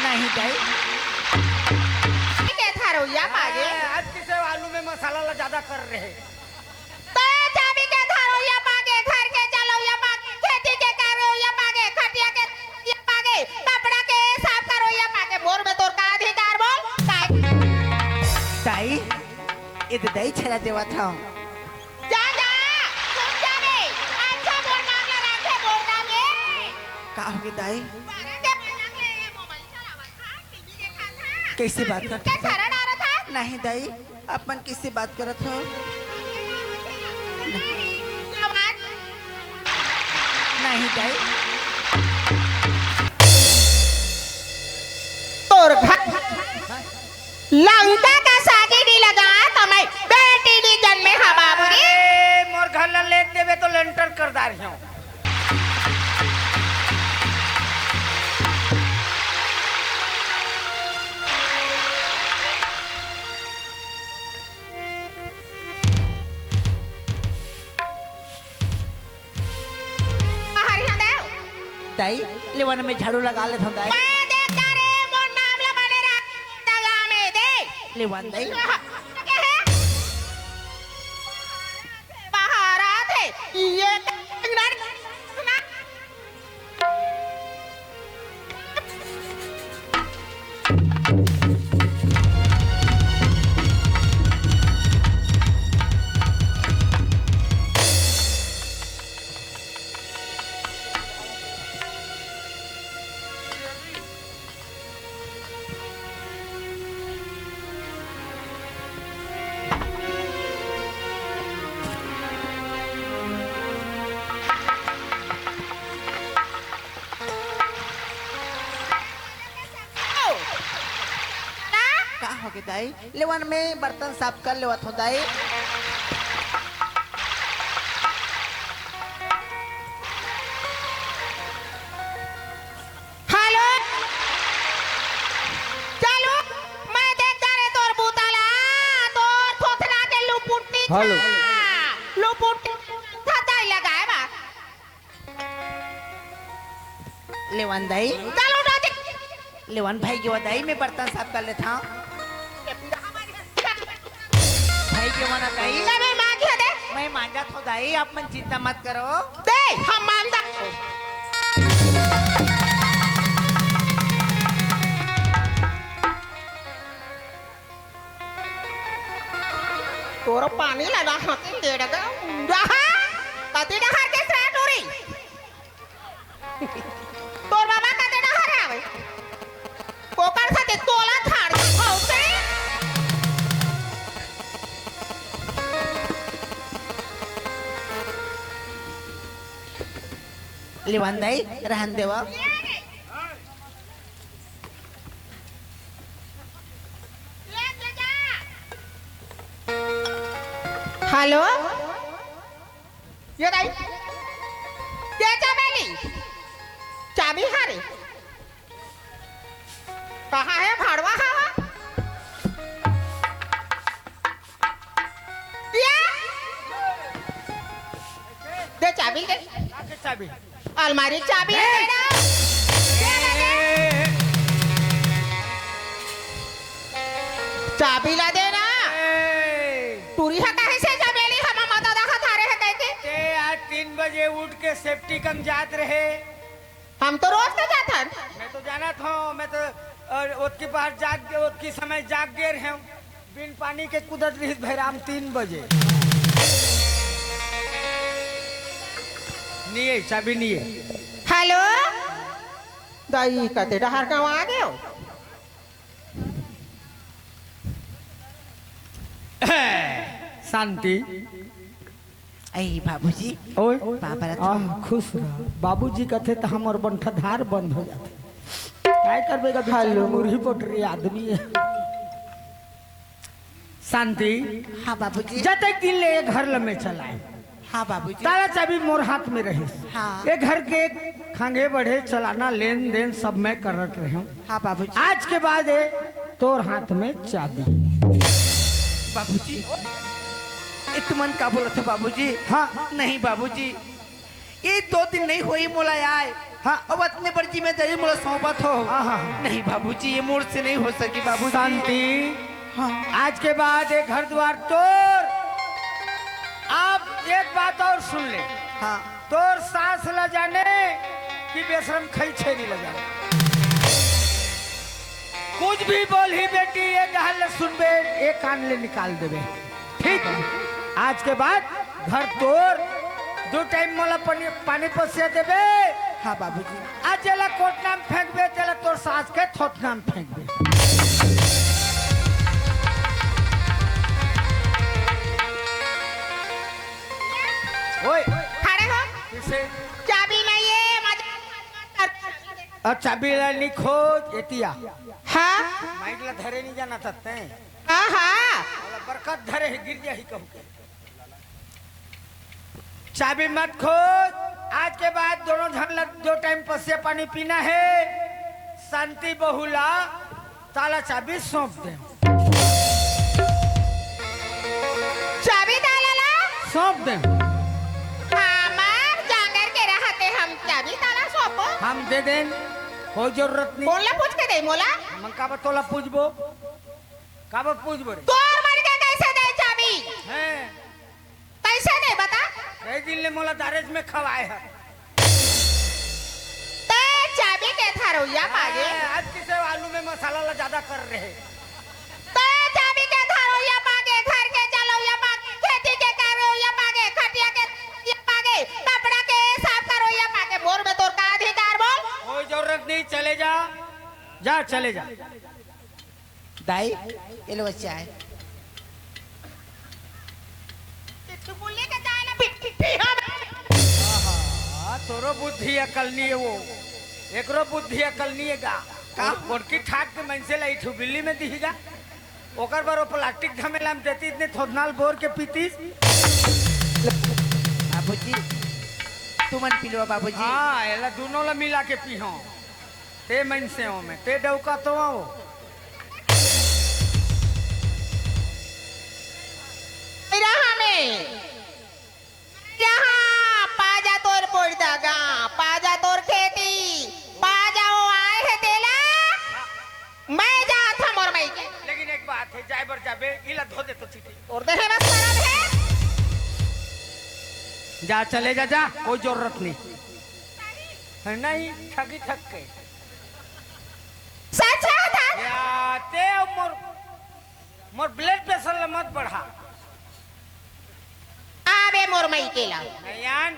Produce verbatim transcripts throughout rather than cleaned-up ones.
नहीं दाई। के थरौइया मागे। हाँ, आज किसे आलू में मसाला ला ज्यादा कर रहे। तो चाबी के थरौइया मागे, घर के चलौइया मागे, खेती के करौइया मागे, खटिया के करौइया मागे, कपड़ा के साफ करौइया मागे। मोर में तोर का अधिकार बोल? काय? दाई, ये तो दाई छेड़ा देवत हव। जा, जा, सुन जा बे। अच्छा, मोर नाम ला राखे, मोर नाम ए। का होगे दाई? बारह के बजन ले ये मोबाइल चलावत था, टीवी देखत था। कैसे बात करत के हव? शरण आ रहा था? नहीं दाई, आप मन कैसे बात करत हव? आवाज। नहीं दाई। तोर घर लंका का सागी नी लगा त मैं बेटी नी जन्मे हा बाबू रे। अरे, मोर घर ला लेत देबे तो लेंटर कर डारिहूं। बाहर यहाँ दे। दाई, लेवन में झाड़ू लगा ले दाई। मैं देख जा रे, मोर नाम ला बने रहा, दगा में दे। लेवन दाई। बाहर आते, ये का होगे दाई? लेवन में बर्तन साफ कर लेवत हो दाई। हेलो, चलो, मैं देख जा रे तोर बूता ला, तोर थोथना के लुपुट्टी हेलो। लुपुट्टी था दाई लगाए बा। लेवन दाई। चलो ना देख। लेवन भाई के दाई, मैं बर्तन साफ कर लेता हूँ। भाई के मना दाई। ले मैं मांझा दे। मैं मांझा थो दाई, आप मन चिंता मत करो। दे, हम मांझा। तोर पानी लगा हाथे तेरे का। रहा, कति डहर के से टूरी। तोर बाबा कते डहर आवे? ओकर साथे तोला थार के खाऊ से। लेवन दाई, रहन देवा। हेलो। ये दाई, ये चमेली, चाबी हरे। कहाँ है भड़वा हवा? ये दे चाबी दे। आके चाबी। अलमारी चाबी ला दे ना। दे ना, दे। चाबी ला दे ना। ए। टूरी हा काहे से चमेली हा ममता दा हा थारे हा कह के? ते आज तीन बजे उठ के सेप्टिकम जात रहे। हम तो रोज तो जाथन। मैं तो जानत हूँ, मैं तो, अ, ओतकी पार जाग, ओतकी समय जाग गे रहेंव। बिन पानी के कूदत रहिस भैराम तीन बजे। निये, चाबी निये। हेलो, दाई कते डहर गंवा गेव? शांति। ए बाबूजी। ओए। बाबा रथ। आह, खुश रह। बाबूजी कथे त हमर बंठा धार बंद हो जाथे। काय करबे गा, बेचारा हेलो। मुरही पोटरी आदमी है। शांति। हाँ बाबूजी। जतेक दिन ले ये घर ल मैं चलाए। हाँ बाबूजी। ताला चाबी मोर हाथ में रहे। हाँ। ये घर के खांगे बढ़े चलाना, लेन देन सब मैं करत रहे हूँ। हाँ बाबूजी। आज के बाद ये तोर हाथ में चाबी। बाबूजी, ए तुमन का बोलत हो बाबूजी? हाँ। नहीं बाबूजी, ये दो दिन नहीं होई मोला आए। हाँ। अब अतने बड़ जिम्मेदारी मोला सौंपत हो। हाँ, हाँ, हाँ। नहीं बाबूजी, ये मोर से नहीं हो सकी बाबूजी। शांति। हाँ। आज के बाद ये घर द्वार तोर। आप एक बात और सुन ले। हाँ। तोर सास ला जाने कि बेशरम खई छेरी ला जाने। कुछ भी बोलही बेटी, ये डहर ले सुनबे, ये कान ले निकाल देबे। ठीक? आज के बाद घर तोर, दो टाइम मोला पानी, पानी पसिया देबे। हाँ बाबूजी। आज जेला कोटना में फेंकबे, तेला तोर सास के थोथना में फेंकबे। ओए। खड़े हो। किसे? चाबी नहीं है, मजा और चाबी ला नी खोज, एतिया। हाँ? माइक ला धरे नहीं जाना था तैं। हाँ, हाँ। ओला बरकत धरे है, गिर जाही कहू के। चाबी मत खोज। आज के बाद दोनों झन ला दो टाइम पसिया पानी पीना है। शांति बहू ला ताला चाबी सौंप दे। चाबी ताला ला? सौंप दे। हमार जांगर के रहते हम चाबी ताला सौंपो? हम दे देन, कोई जरूरत नहीं। कोन ला पूछ के दे मोला? हम काबर तोला पूछबो? काबर पूछबो रे? तोर मन के कैसे दे चाबी? हैं? कैसे दे बता? कई दिन ले मोला दारेज में खवाए है। ते चाबी के धरोइया पागे। हाँ, आज किसे आलू में मसाला ला ज्यादा कर रहे। ते चाबी के धरोइया पागे, घर के चलौया पागे, खेती के करोइया पागे, खटिया के धरोइया पागे, कपड़ा के साफ करोइया पागे। मोर में तोर का अधिकार बोल? कोई जरूरत नहीं, चले जा, जा चले जा। दाई, ये लो बच्चा है। तू बोले के जाए ना, पी, पी, पी, हाँ। आहा, तोरो बुद्धि अकल नहीं है वो, एकरो बुद्धि अकल नहीं है गा। का? उनकी ठाक के मनसे ला इठू बिल्ली में दिही गा। ओकर बर वो प्लास्टिक धमेला में देती, इतने थोथनाल बोर के पीतीस। बाबूजी, तुमन पी लो बाबूजी। हाँ, एला दोनों ला मिला के पीहो। ते मनसे हो में, ते डौका तो आओ। रहा में। जहाँ पाजा तोर पोड़दागा, पाजा तोर खेती, पाजा वो आए है तेला, मैं जात हूँ मोर मई के। लेकिन एक बात है, जाए बर जाबे, इला धो दे तो चीटी। तोर देहे बस खराब है। जा, चले जा, जा, कोई जरूरत नहीं। है नहीं, ठगी ठग के। सच है था? या, ते मोर, मोर blood pressure ला मत बढ़ा। आबे मोर मई के ला। नयान।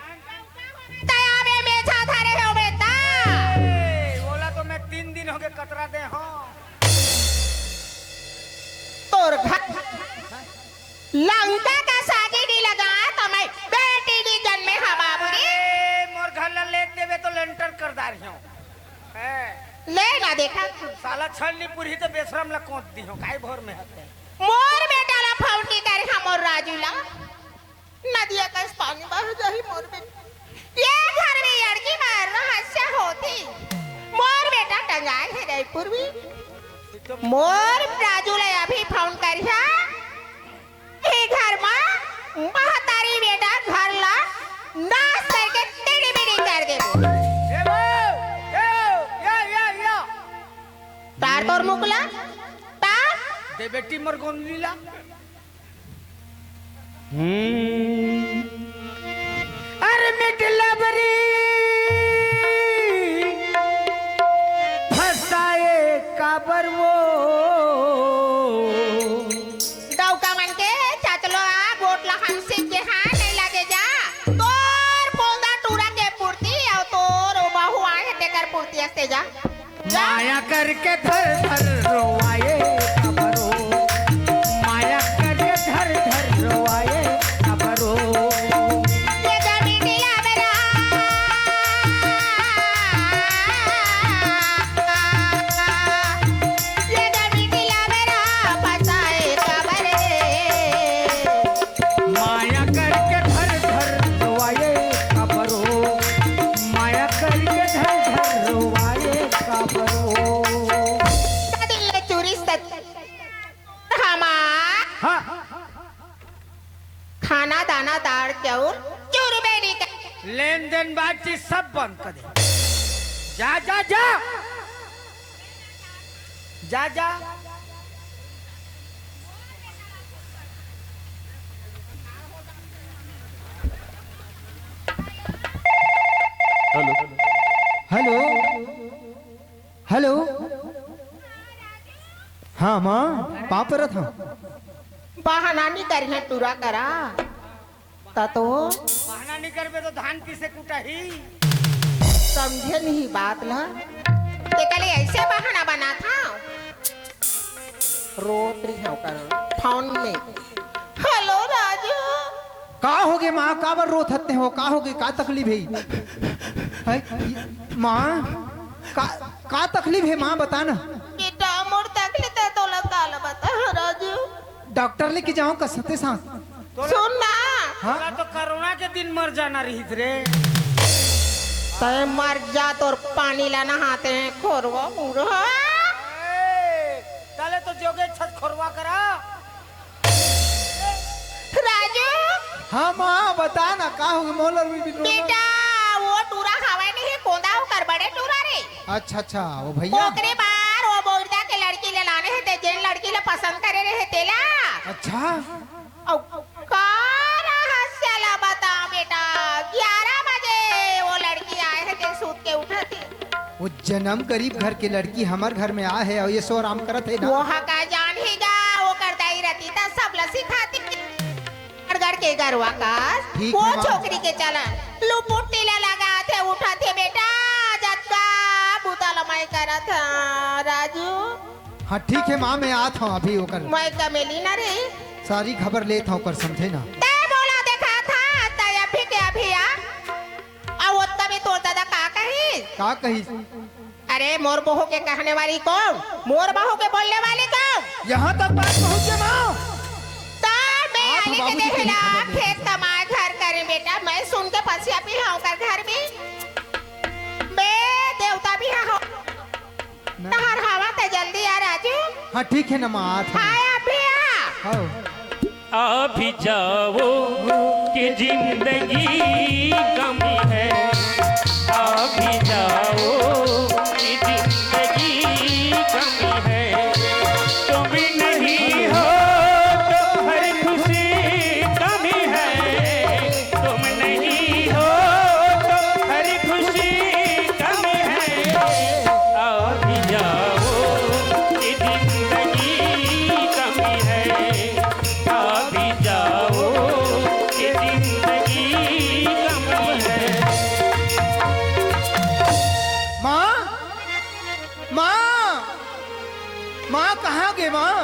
तय आबे मेछा धरे हो बेटा। ए, ओला तो मैं तीन दिन हो गए कतरा दे हो। तोर घर लंका का सागी नी लगा, तो मैं बेटी नी जन्मे हा बाबू रे। ए, मोर घर ला लेत देबे तो लेंटर कर दार हो। हैं। ले ना देखा। साला छन नी पुरही तो बेशरम ला कोत दी हो, काई भोर में हते। मोर बेटा ला फौंटी कर हा मोर राजू ला। नदिया कस पानी बह जाही मोर बेटा। ये घर में लड़की बर रहस्य होती। मोर बेटा टंगाए है रायपुर में। मोर राजू ला अभी फोन करिहा। ये घर मा महतारी बेटा घर ला नाश करके टेढ़ी मेढ़ी कर देबो। ए बो, ए, या, या, या। तार तोर मुकला, तार। दे बेटी मोर गोंदली ला। हम्म। अरे मिट लबरी फसाए काबर वो। डौका मन के चचलो आ, गोट ला हंसी के हाथ नहीं लगे जा। तोर पोंदा टूरा के पूर्ति अउ तोर ओ बहुआ हे तेकर पूर्ति अस्ते जा। माया करके धर धर रोवाए कबरो, माया करके धर धर रोवाए कबरो। ये जमीन लावेरा, ये जमीन लावेरा, फसाए कबरे। माया करके धर धर रोवाए काबरो, माया करके धर धर रोवाए काबरो। दिन ले चूरी बंद कर दे। जा, जा, जा। जा, जा। हेलो। हेलो। हेलो। हाँ माँ, पाँव परत हँव। बहाना नइ करिहैं टूरा करा। त तो बहाना नइ करबे त धान किसे कुटाही? समझे नहीं बात ला। तेकरे ले ऐसे बहाना बनात हँव। रोत रहिहैं ओकर फोन में। हेलो राजू। का होगे माँ, काबर रोत हस तें हो? का होगे, का तकलीफ हे? हैं? माँ, का, का तकलीफ हे माँ, बता ना। बेटा, मोर तकलीफ हे, तोला काला बता, राजू। डॉक्टर लेके जाँव का साथे साथ? सुन ना। हाँ? तोला तो कोरोना के दिन मर जाना रहिस रे। तैं मर जा, तोर पानी ला नहाते हैं, खोरवा मुरहा। ए, तले तो जोगे छत खोरवा करा। राजू। हाँ माँ, बता ना, का होगे? मोला भी रोना। बेटा, वो टूरा हवय नहीं, कोंदा ओकर बड़े टूरा रे। अच्छा, अच्छा, वो भैया। ओकरे बर वो बोइरदा के लड़की ला लाने हे, तें जेन लड़की ला पसंद करे रहे तेला। अच्छा। अउ का रहस्य ला बता बेटा, ग्यारह बजे वो लड़की आए हे, तें सूत के उठत हे। वो जनम गरीब घर के लड़की हमर घर में आए हे अउ ये सो आराम करत हे ना। वो हा का जानही गा, ओकर दाई रतिता सब ला सिखाती। गढ़ के गरवा का ठीक वो हे माँ। छोकरी के चलन लुपुट्टी ला लगात हे, उठत हे बेटा, जतका बुता ला मैं करत हँव, राजू। हाँ, ठीक हे माँ, मैं आत हँव अभी ओकर। मैं कमेली ना रे। सारी खबर लेत हँव ओकर, समझे ना। तैं मोला देखात हस, तैं अभी के अभी आ। अउ ओतका भी तोर दादा का कहिस? का कहिस? अरे, मोर बहू के कहने वाली कौन? मोर बहू के बोलने वाली कौन? यहाँ तक बात पहुँच गे माँ। त मैं आप आली के बाबूजी के देहला भी खबर लेके खेत कमाए घर करे बेटा, मैं सुन के पसिया भी हँव ओकर घर भी। बे देवता भी हँव। ना। तहर हवा त जल्दी आ राजू। हाँ, ठीक हे ना माँ, आत हँव। हाँ, अभी आ। हाँ। अभी जाओ कि जिंदगी कम है, अभी जाओ कि जिंदगी कम है। तुम नहीं हो तो हर खुशी कम है, तुम नहीं हो तो हर खुशी कम है। अभी जाओ कि जिंदगी कम है, अभी जाओ कि जिंदगी कम है। माँ, माँ, माँ, कहाँ गे माँ?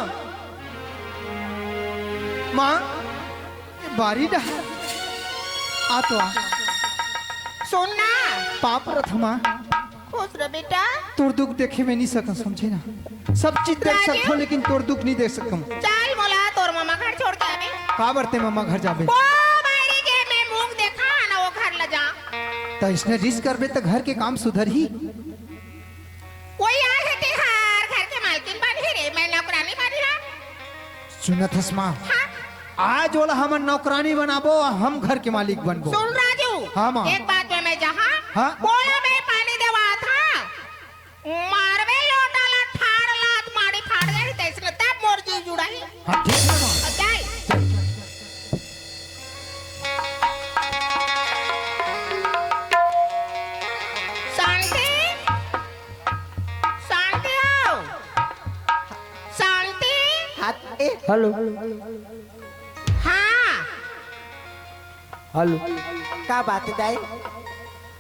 माँ, ये बारी डहर आ तो आ। सुन ना। पाँव परत हँव माँ। खुश रह बेटा। तोर दुख देखे में नइ सकँव, समझे ना। सब चीज देख राजू। सकँव, लेकिन तोर दुख नइ देख सकँव। चल मोला तोर ममा घर छोड़ के आबे। काबर तें ममा घर जाबे? वो बारी के मैं मुँह देखा ना, वो घर ला जा। त इसने रिस करबे त घर के काम सुधरही। वही आए हे तिहार, घर के मालकिन बनही रे, मैं नौकरानी बनी हँव। सुनत हस माँ? हाँ। आज ओला हमन नौकरानी बनाबो, हम घर के मालिक बनबो। सुन राजू, हाँ माँ। एक बात में मैं जहाँ हाँ? बोला मैं पानी देवात हँव, मारबे लोटा ला ठाड़ लात माड़ी फाड़ जाही, तइसने तब मोर जीव जुड़ाही। हाँ, ठीक हे माँ। अब जाए। शांति, शांति हो, शांति। हाँ, ए, हेलो। हाँ। हेलो। का बात हे दाई?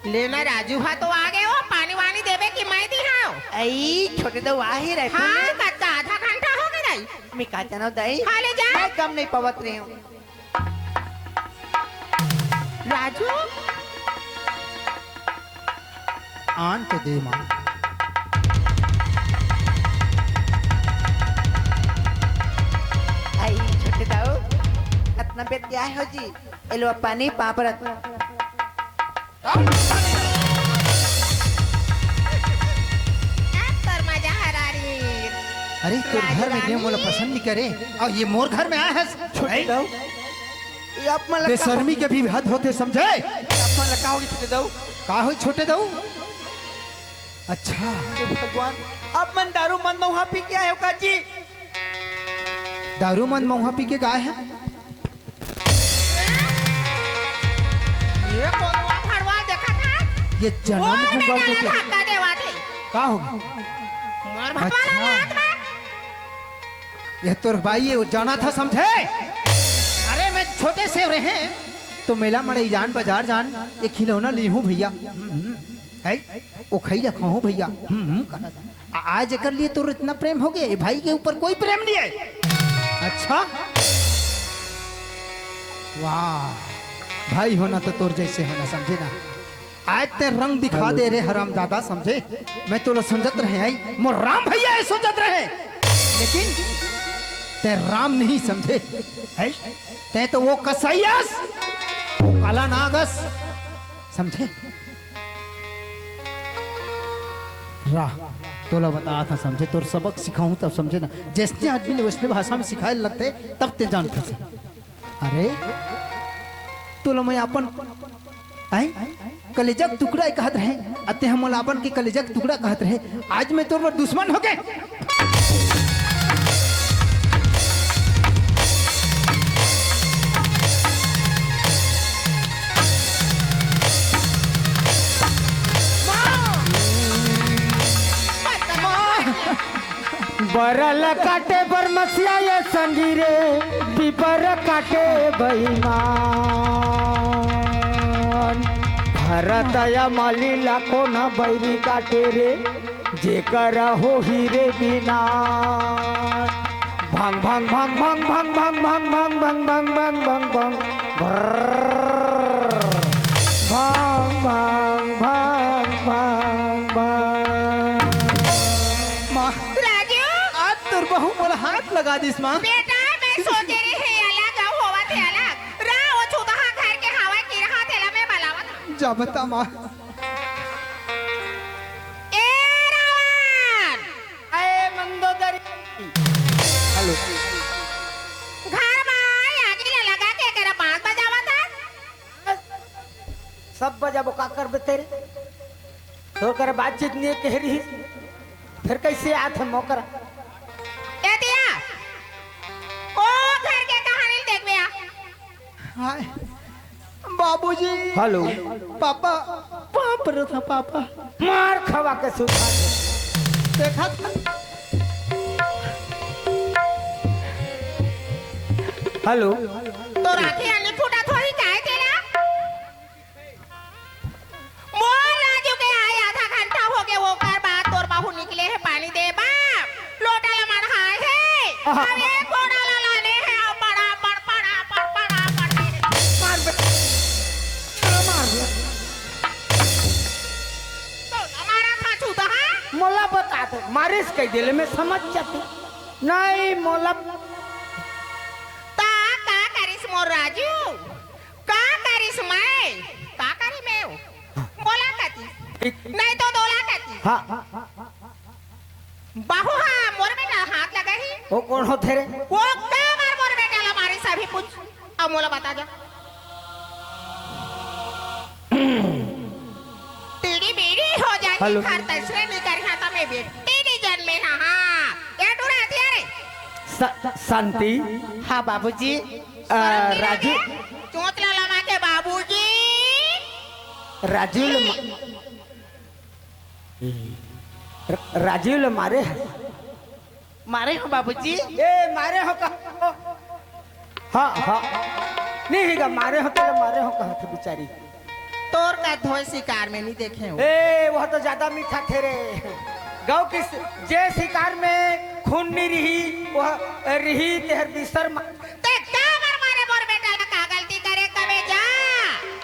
ले ना राजू, हाँ तो आ गे हो, पानी वानी देबे कि मैं दिहांव? अई, छोटे दाऊ आ ही रहे। हाँ, कतका आधा घंटा हो गे दाई। मैं का जानव दाई? हाँ, ले जा। मैं गम नइ पावत रहेंव। राजू। आन तो दे माँ। अई छोटे दाऊ, अतना बेर के आए हो जी? एलो पानी पाँव परत। अब तोर मजा हरारी। अरे, तोर घर में राजू जे मोला रानी। पसंद नइ करे, अउ ये मोर घर में आए हस। छोटे दाऊ, ये आप मन ला का बेशर्मी के भी हद होथे, समझे? आप मन ला का होगे छोटे दाऊ? का होई छोटे दाऊ? अच्छा। हे भगवान, आप मन दारू मन मउहा पी के आए हो का जी? दारू मन मउहा पी के गे हे? ये कोलवा फड़वा देखत हे? ये जनम वो गूंगा बेटा हो के। धक्का देवा थे। का हो गे? मोर भगवान अच्छा। लात में। ये तोर बाई हे, वो जानत हे, समझे? अरे मैं छोटे से रहे तो मेला मड़ई जान, बाजार जान, ये खिलौना ली हूँ भैया। हम्म, हम्म। है? वो खई ला खाहूं भैया। हम्म, हम्म, करत। आ-, आज एकर लिए तोर इतना प्रेम हो गे, ए भाई के ऊपर कोई प्रेम नहीं हे। अच्छा, वाह, भाई होना तो तोर जैसे होना, समझे ना? आज ते रंग दिखा दे रे हरामजादा, समझे? मैं तोला सोचत रहे हंव, मोर राम भैया हे सोचत रहे, लेकिन ते राम नहीं समझे, है? ते तो वो कसाई अस, वो काला नाग अस, समझे? रह, तोला बतात हंव समझे, तोर सबक सिखाहूं तब समझे ना। जइसने आदमी ला वइसने भाषा में सिखाय ल लगथे, तब ते जान पाबे। अरे, तोला मैं अपन, आय, कलेजा के टुकड़ा कहत रहेंव, अते हमन अपन के कलेजा के टुकड़ा कहत रहे। आज मैं तोर बर दुश्मन हो गे। बरला काटे बरमसिया ये संगी रे, पीपर काटे बेईमान। भरत या माली ला कोन बैरी काटे रे, जेकर होही रे बिना। भंग, भंग, भंग, भंग। भ्रर। भंग, भंग, भंग, भंग, भंग, भंग। माँ, राजू! आज तोर बहू मोला हाथ लगा दिस, माँ। बेटा, मैं सोचे रहे अलग, अउ होवत हे अलग। रा, वो छुदहा घर के हवा की रहा थेला मैं बलावत हूँ। जा बता, माँ। ए रावण! अरे मंदोदरी। हेलो। घर मा आगी ला लगा के करा बांस बजावत हे। सब बजाबो, का करबे तेरे? तोर करा बातचीत नहीं कह रही, फिर कैसे आत हे मोकरा? ए दिया, ओ घर के कहानी देखबे आ। हाय, बाबूजी। हेलो। पापा, पाँव परत हंव पापा। मार खवा के सुता दे। देखा था? हेलो। तोर आँखी आनी फूटत होही काय तेला? मोर राजू के आए आधा घंटा हो गे, ओकर बाद तोर बहू निकले हे पानी दे बर। लोटा ला मढ़ाए हे, आहा। अब एक कोड़ा ला लाने हे, अब पड़ा, पड़, पड़ा, पड़, पड़ा, पड़ दे हे। मार बे। मार बे। तो हमारा था छूता है? मोला बता दे, मारिस कह दिले, मैं समझ जाती। नहीं, मोला ता का करिस मोर राजू? का करिस मैं? का करी मैं? मोला कती। नहीं तो दोला कती। हाँ। बाहू हा, मोर बेटा हाथ लगा ही। वो कौन होथे रे? वो का बार मोर बेटा ला मारे सभी पूछ। अब मोला बता जा। टीडी बीडी हो जाए हेलो। घर तसरे नहीं कर, हाँ, तो मैं बेटी नहीं जन्मे, हाँ, हाँ। ये टूरा हथियार है। स-, शांति। हाँ, बाबूजी। अ, राजू। चोंच ला लमा के बाबूजी। राजू ल-, र-, राजू ल मारे हे। मारे हो बाबूजी। ए, मारे हो का? हाँ, हाँ। नहीं हीगा, मारे हो तो मारे हो कहत हे बिचारी। तोर का धोए शिकार में नहीं देखे हो। ए, वह तो ज्यादा मीठा थे रे। गौ की स-, जे शिकार में खून नहीं रही, वह रही तेहर बिस्तर मा-, ते का बर मारे मोर बेटा ला, का गलती करे कबे जा?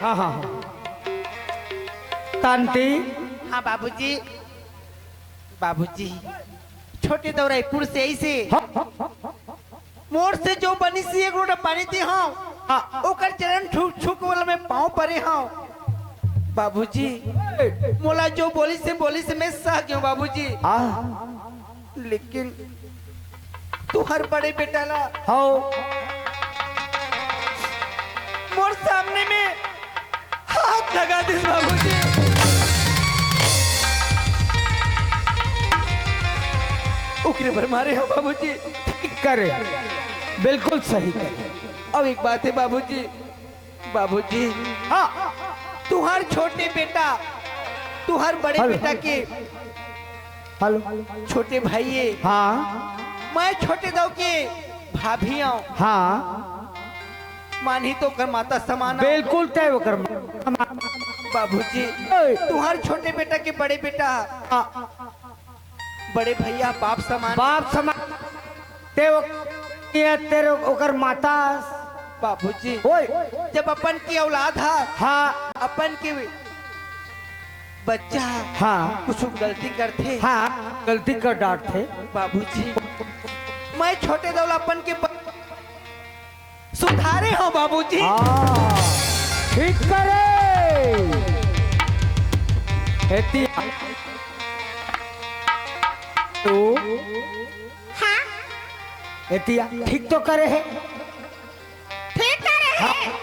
हाँ, हाँ, हाँ। तांती। हाँ बाबूजी। बाबूजी, छोटे दौराईपुर से ऐसे हाँ, हाँ, हाँ, हाँ। मोर से जो बनिस एक लोटा पानी दे हंव, हाँ। ओकर चरण छू, छू के वाला मैं पाँव परे हंव। बाबूजी, मोला जो बोलिस हे, बोलिस हे, मैं सह गेंव बाबूजी। हाँ। लेकिन तुहर बड़े बेटा ला हव। मोर सामने में हाथ लगा दिस बाबूजी। ओकरे बर मारे हो बाबूजी। ठीक करे, बिल्कुल सही करे। अब एक बात हे बाबूजी, बाबूजी, हाँ। तुहार छोटे बेटा, तुहार बड़े हेलो। बेटा के हेलो। छोटे भाई हे। हाँ। मैं छोटे दाऊ के भाभी हंव। हाँ। मानही तो ओकर माता समान हंव। बिल्कुल तय ओकर माता समान। बाबूजी, ए। तुहार छोटे बेटा के बड़े बेटा, हाँ। बड़े भैया बाप समान। बाप समान। ते ओ-, ये तेरे ओकर माता। बाबूजी, ओए। जब अपन के औलाद हा, हाँ। अपन के बच्चा हा, हाँ। कुछ गलती करथे, हाँ, गलती कर डारथे। बाबूजी, मैं छोटे दाऊ ला अपन के ब-, सुधारे हंव बाबूजी। हाँ, ठीक करे। एती तू हाँ। एतिया ठीक तो करे हे। ठीक करे हे। हाँ।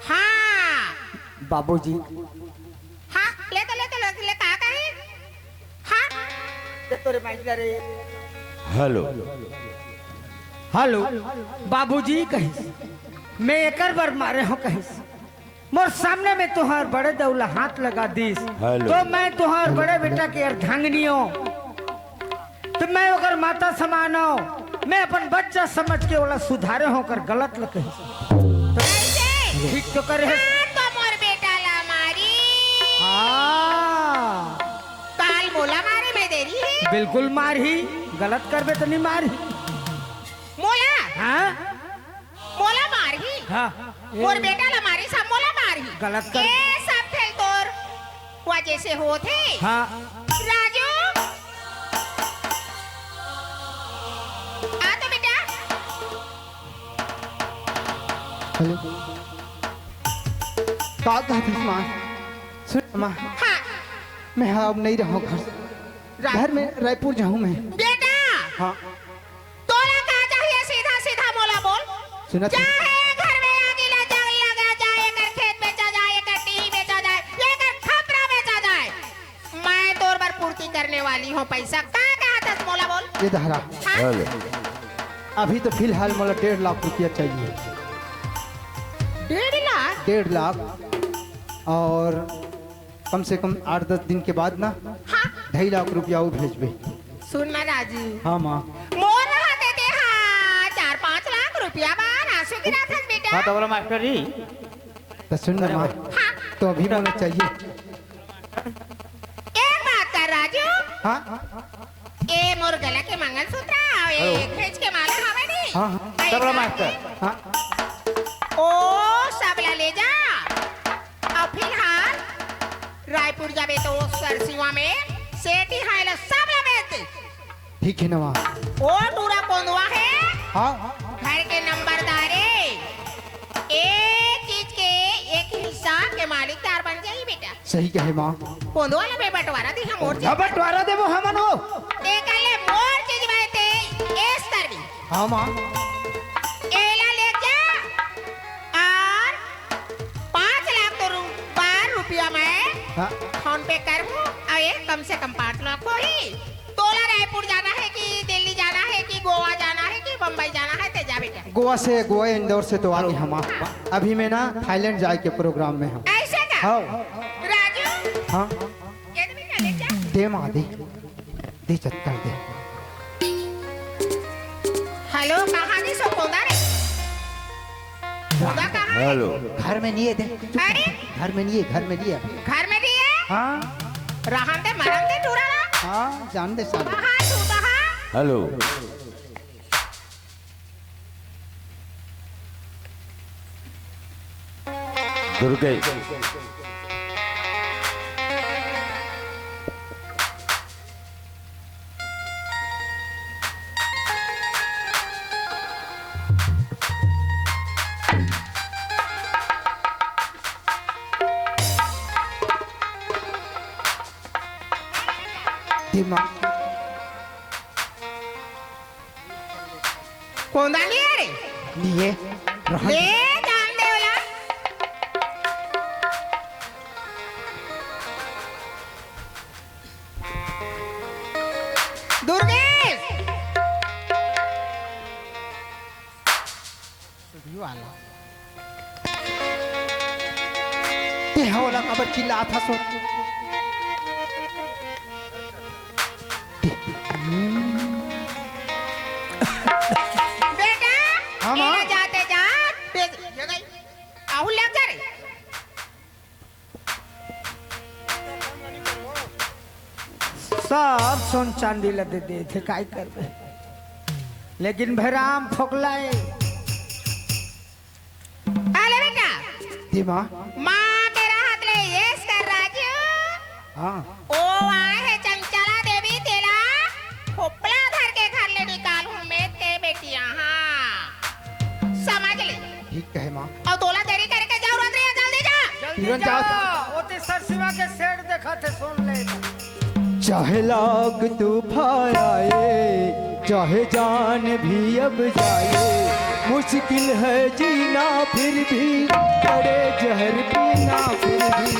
हाँ। बाबूजी। हाँ, ले तो, ले तो, ले, ले, का कही? हाँ। ये तोरे माइक ला रे। हेलो। हेलो। बाबूजी कहिस, मैं एकर बर मारे हंव कहिस। मोर सामने में तुहार बड़े दाऊ ला हाथ लगा दिस, हेलो। तो मैं तुहार बड़े बेटा के अर्धांगिनी हंव, तो मैं ओकर माता समान हंव, मैं अपन बच्चा समझ के ओला सुधारे हंव, ओकर गलत ल कहिस। तो कैसे? ठीक तो करे हे। हाँ, तो मोर बेटा ला मारी। हाँ। काल मोला मारे में देरी हे। बिल्कुल मारही, गलत करबे तो नहीं मारही। मोला? हाँ। मोला मारही। हाँ। मोर बेटा ला मारिस, मोला मारही। गलत कर। ये सब खेल तोर वजह से होत हे। हाँ। राजू, आ तो बेटा। हेलो। का कहत हस माँ? सुन माँ। हाँ। मैं हाँ अब नहीं रहूँ घर। रा- घर में रायपुर जाहूँ मैं। बेटा। हाँ। तोला का चाहिए, सीधा सीधा मोला बोल। सुनत हस? चाहे घर में आगी लग जा, लगा जाए, एकर खेत बेचा जाए, एकर टीही बेचा जाए, एकर खपरा बेचा जाए, मैं तोर बर पूर्ति करने वाली हूँ। पैसा का कहत हस मोला बोल। ये दहरा। हाँ? हेलो। अभी तो फिलहाल मोला डेढ़ लाख रुपया चाहिए। डेढ़ लाख? डेढ़ लाख। और कम से कम आठ दस दिन के बाद ना हाँ। ढाई लाख रुपया वो भेजबे। सुन ना राजू। हाँ माँ। मोर रहा देते हाँ चार पाँच लाख रुपया बा, आंसू गिराथस बेटा। हाँ, तबला मास्टर जी। तो सुन ना माँ, हाँ। तो अभी मोला चाहिए। एक बात कर राजू। हाँ। ए मोर गला के मंगलसूत्र, ए हेलो। भेज के माला हवे नी। हाँ, हाँ। ए तबला मास्टर। हाँ। ओ सबला ले जा। अउ फिलहाल रायपुर जाबे तो सरसिवा में सेठ इहाँ एला सब ला बेच दे। ठीक हे नवा। ओ टूरा कोंदवा हे। हाँ। घर के नंबरदार ए। एक चीज के एक हिस्सा के मालिक तार बन जाही बेटा। सही कहे माँ। कोंदवा ला बे बंटवारा दे हम मोर चीज। अब बंटवारा देबो हमन वो। ते कर ले मोर चीज में ते एस कर दी। हाँ माँ। एला ले जा। और पाँच लाख तो रु-, बार रुपया मैं हाँ। PhonePe करहूँ, अउ ये कम से कम पाँच लाख होही। तोला रायपुर जाना हे कि दिल्ली जाना हे कि गोवा जाना हे कि बम्बई जाना हे, ते जा बेटा। गोवा से, गोवा इंदौर से तो आ गे हमा। अभी मैं ना थाईलैंड जाए के प्रोग्राम में हूँ। ऐसे का? हाँ। राजू। हाँ। ये तो बेटा ले जा। दे माँ, दे। दे चक्कर दे। हेलो, कहाँ गिस ओ कोंदा रे? कोंदा कहाँ हे? हेलो। घर में नहीं है, दे। अरे? घर में नहीं है, घर में नहीं है। घर में नहीं है? हाँ। रहन दे, मरन दे, टूरा ला। हाँ, जान दे साला। कहाँ छूटा है? हेलो। दुर्गे। दिमाग। कोंदा नहीं है रे? नहीं है। रहन ले दे। जान दे ओला। चिल्लात हस। बेटा, हाँ, माँ। एला जाते जात, बे-, ये गई। आहू लग जा रे। सब सोन चांदी ला दे दे थे, काय करबे? लेकिन भैराम फोकला ए। अले बेटा। जी माँ। माँ के रहत ले येस कर राजू। हाँ। ओ आए हे चंचला देवी, तेला खोपला धर के घर ले निकाल हूँ मैं ते बेटिया, हाँ। समझ ले। ठीक कहे माँ। अउ तोला देरी करे के जरूरत नहीं हे, जल्दी जा। जल्दी तुरंत जा, जाओ। ओती सरसिवा के सेठ देखत हे, सुन ले। चाहे लाख तूफान आए, चाहे जान भी अब जाए, मुश्किल है जीना फिर भी, पड़े जहर पीना फिर भी,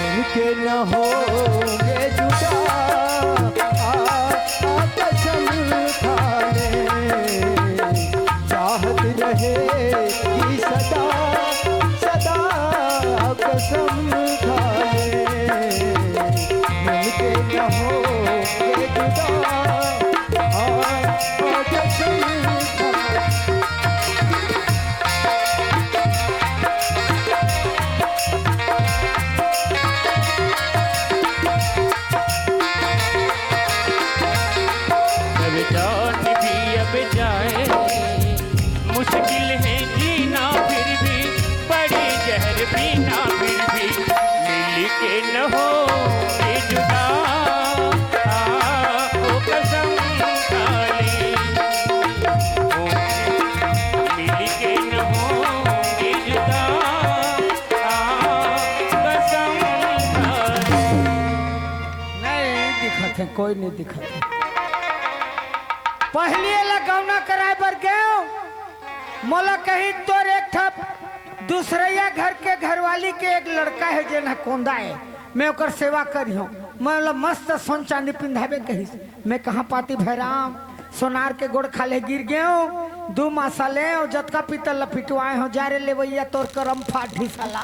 मिलके न होंगे जुदा। आ, आ कसम खा ले, चाहत रहेगी सदा, सदा कसम खा ले, मिलके न होंगे जुदा। आ, आ कसम खा ले। अब जान भी अब जाए, मुश्किल है जीना फिर भी, पड़े जहर पीना फिर भी, मिलके न होंगे जुदा। आ, ओ कसम खा ले, ओ मिलके न होंगे जुदा। आ, कसम खा ले। नहीं दिखत हे, कोई नहीं दिखत हे। पहली एला गौना कराए बर गेंव, मोला कहिस तोर एक ठप दूसरइया घर के घरवाली के एक लड़का हे जेन ह कोंदा हे, मैं ओकर सेवा करिहूँ। मैं ओला मस्त सोन चांदी पिंधाबे कहिस। मैं कहाँ पाती भैराम, सोनार के गोड़ खाल्हे गिर गेंव, दू मासा लेंव, जतका पीतल ल पिटवाए हों, जा रे लेवइया तोर करम फाटही साला।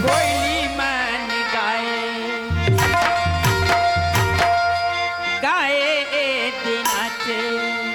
कोयली मन गाए, गाए ए दिनाचे।